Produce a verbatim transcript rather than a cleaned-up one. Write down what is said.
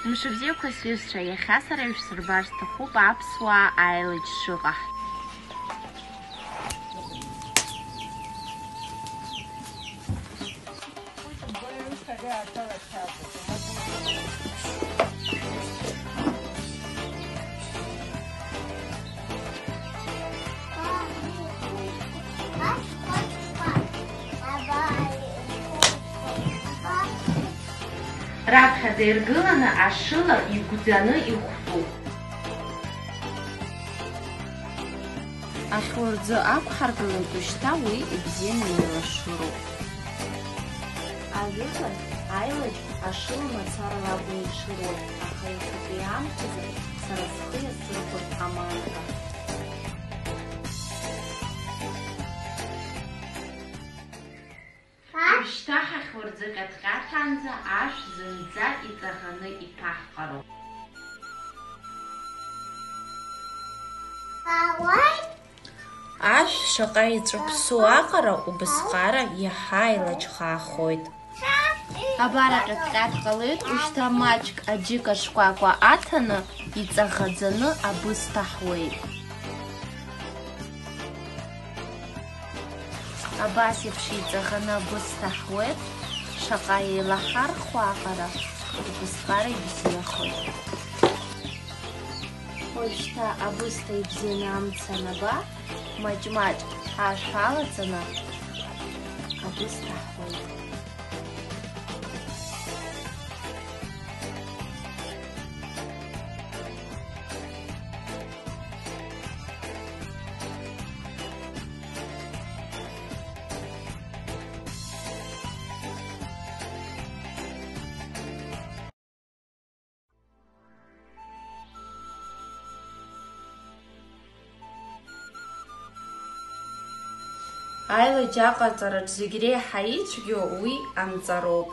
Мшыбзиақәа, сҩызцәа, иахьа сара ишәсырбар сҭахуп аԥсуаа аилаџь шыҟаҳҵо. Раԥхьаӡа иргыланы ашыла игәӡаны ихәтәуп. Ахьурӡы ақәҳаргылеит, ушьҭа уи ибзианы еилашыроуп. Ажәытәан аилаџь ашыла мацарала акәын ишыруаз, аха иахьатәи аамҭазы сара схы иасырхәоит аманка. Уажәшьҭа ҳахьурӡы ҟьаҭҟьаҭаанӡа ашә зынӡа иҵаӷаны иҭаҳҟароуп. Ашә шаҟа иҵәыԥсоу аҟара убысҟара иаҳа илаџьхаахоит. Абар аҟьаҭҟьаҭ ҟалеит, ушьҭа маҷк аџьыка шкәакәа аҭаны иҵаӷаӡаны абыс ҭаҳуеит. Абас еиԥш иҵаӷаны абыс ҭаҳуеит, шаҟа еилаҳархәа аҟара убысҟара ибзиахоит. Уажәшьҭа абысҭа ибзианы амца анаба, маҷ-маҷ ашә алаҵаны абысҭа ҳуеит. Аилаџь аҟаҵараҿ зегь реиҳа ицәгьоу уи анҵароуп.